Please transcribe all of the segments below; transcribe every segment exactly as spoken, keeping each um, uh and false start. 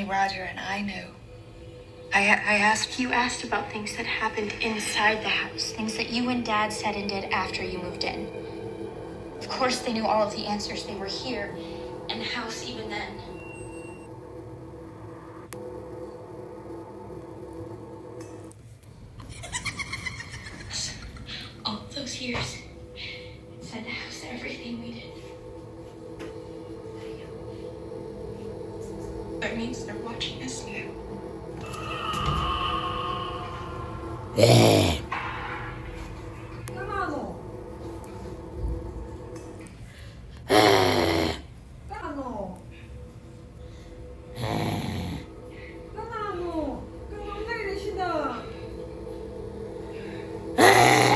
Roger and I knew. I, I asked. You asked about things that happened inside the house, things that you and Dad said and did after you moved in. Of course, they knew all of the answers. They were here in the house even then. All those years inside the house, everything we did. That means they're watching us now.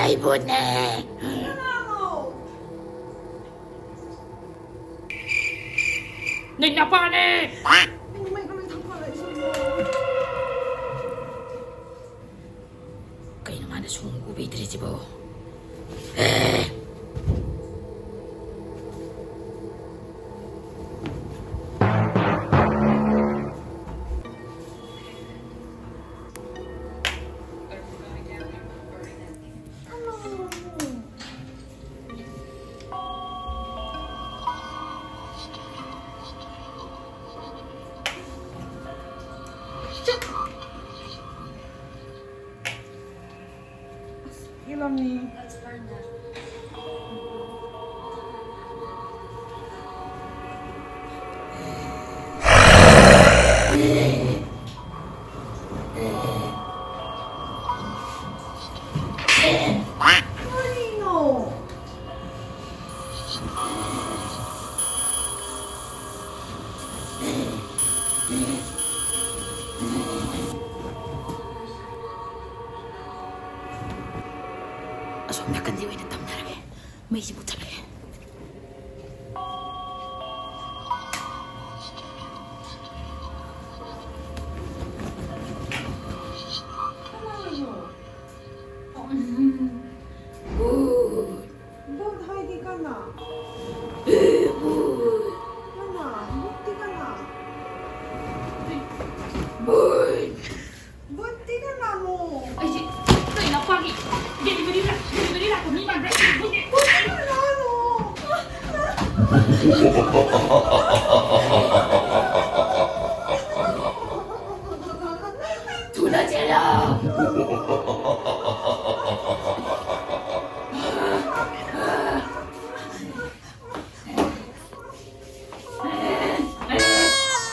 ꯑꯩꯕꯨꯅꯦ꯫ ꯅꯣꯏ ꯅꯄꯥꯅꯦ꯫ ꯀꯩꯅꯣ ꯃꯥꯅ ꯁꯨꯝ ꯎꯕꯤꯗ꯭ꯔꯤꯁꯤꯕꯣ? ꯑꯦ! ꯑꯁꯣꯝ ꯅꯥꯀꯟꯗꯤ ꯑꯣꯏꯅ ꯇꯝꯅꯔꯒꯦ꯫ ꯃꯩꯁꯤ ꯃꯨꯠꯊꯠꯂꯒꯦ꯫ ꯎꯝ꯫ ꯎ꯫ ꯚꯨꯠ ꯍꯥꯏꯗꯤ ꯀꯅꯥ? ꯀꯅꯥ? ꯚꯨꯠꯇꯤ ꯀꯅꯥ? ꯊꯨꯅ ꯆꯦꯜꯂꯣ!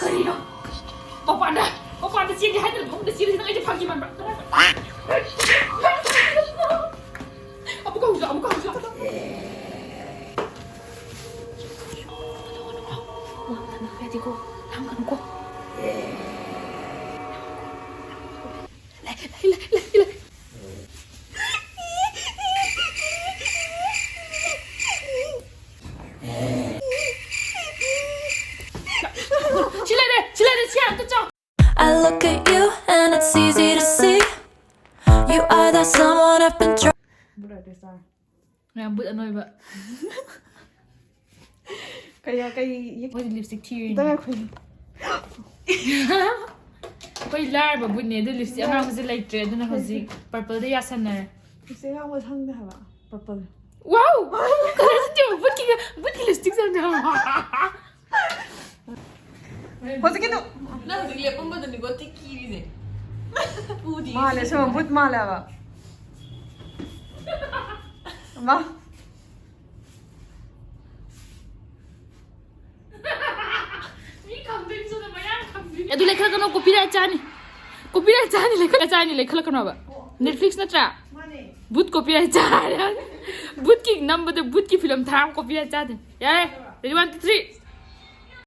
ꯀꯔꯤꯅꯣ? ꯃꯄꯥꯟꯗ, ꯃꯄꯥꯟꯗ ꯆꯦꯜꯂꯤ ꯍꯥꯏꯗꯅ ꯐꯃꯨꯡꯗ ꯆꯦꯜꯂꯤ ꯅꯪ ꯑꯩꯗꯤ ꯐꯥꯒꯤ ꯃꯥꯟꯕ꯭ꯔꯥ? ꯑꯃꯨꯛꯀ ꯍꯧꯖꯤꯛ, ꯑꯃꯨꯛꯀ ꯍꯧꯖꯤꯛ꯫ ꯂꯥꯡꯒꯅꯨꯀꯣ, ꯂꯥꯡꯒꯅꯨꯀꯣ꯫ ꯂꯩ, ꯂꯩ, ꯂꯩ, ꯂꯩ, ꯂꯩ꯫ ꯁꯤ ꯂꯩꯔꯦ, ꯁꯤ ꯂꯩꯔꯦ, ꯁꯤ ꯑꯝꯇ ꯆꯥꯎ꯫ I look at you and it's easy to see. You are that someone I've been trying. ꯃꯌꯥꯝ ꯕꯨꯠ ꯑꯅꯣꯏꯕ꯫ ꯀꯩ, ꯀꯩ ꯌꯦꯛ-, ꯃꯣꯏꯗꯤ ꯂꯤꯞꯁꯇꯤꯛ ꯊꯤꯔꯤꯅꯦ꯫ ꯑꯝꯇ ꯉꯥꯏꯈꯣ꯫ ꯑꯩꯈꯣꯏ ꯂꯥꯏꯔꯕ ꯕꯨꯠꯅꯦ, ꯑꯗꯨ ꯂꯤꯞꯁꯇꯤꯛ ꯑꯉꯥꯡꯕꯁꯦ ꯂꯩꯇ꯭ꯔꯦ, ꯑꯗꯨꯅ ꯍꯧꯖꯤꯛ ꯄꯔꯄꯜꯗ ꯌꯥꯁꯟꯅꯔꯦ꯫ ꯂꯤꯞꯁꯇꯤꯛ ꯑꯉꯥꯡꯕ ꯁꯪꯗꯦ ꯍꯥꯏꯕ, ꯄꯔꯄꯜ꯫ ꯋꯥꯎ! ꯀꯂꯔꯁꯦ ꯌꯦꯡꯉꯨ, ꯕꯨꯠꯀꯤ, ꯕꯨꯠꯀꯤ ꯂꯤꯞꯁꯇꯤꯛ ꯁꯪꯗꯦ ꯍꯥꯏꯕ꯫ ꯍꯧꯖꯤꯛꯀꯤꯗꯣ꯫ ꯅꯪ ꯍꯧꯖꯤꯛ ꯂꯦꯞꯄꯝꯕꯗꯨꯅꯤꯀꯣ ꯇꯤꯛ ꯀꯤꯔꯤꯁꯦ꯫ ꯎꯗꯤ ꯃꯥꯜꯂꯦ, ꯁꯤꯃ ꯕꯨꯠ ꯃꯥꯜꯂꯦ ꯍꯥꯏꯕ꯫ ꯃꯥ꯫ ꯃꯤ ꯈꯪꯗꯣꯏꯅꯤ, ꯁꯣꯝꯗ ꯃꯌꯥꯝ ꯈꯪꯗꯣꯏꯅꯤ꯫ ꯑꯗꯨ ꯂꯩꯈꯠꯂꯛꯀꯅꯣ, copyright ꯆꯥꯅꯤ꯫ Copyright ꯆꯥꯅꯤ, ꯂꯩꯈꯠꯂ-, ꯆꯥꯅꯤ, ꯂꯩꯈꯠꯂꯛꯀꯅꯣꯕ꯫ Netflix ꯅꯠꯇ꯭ꯔꯥ? ꯃꯥꯅꯦ꯫ ꯕꯨꯠ copyright ꯆꯥꯔꯦ꯫ ꯕꯨꯠꯀꯤ ꯅꯝꯕꯗ ꯕꯨꯠꯀꯤ ꯐꯤꯂꯝ ꯊꯥꯔ copyright ꯆꯥꯗꯦ꯫ ꯌꯥꯔꯦ, ready, one, two, three꯫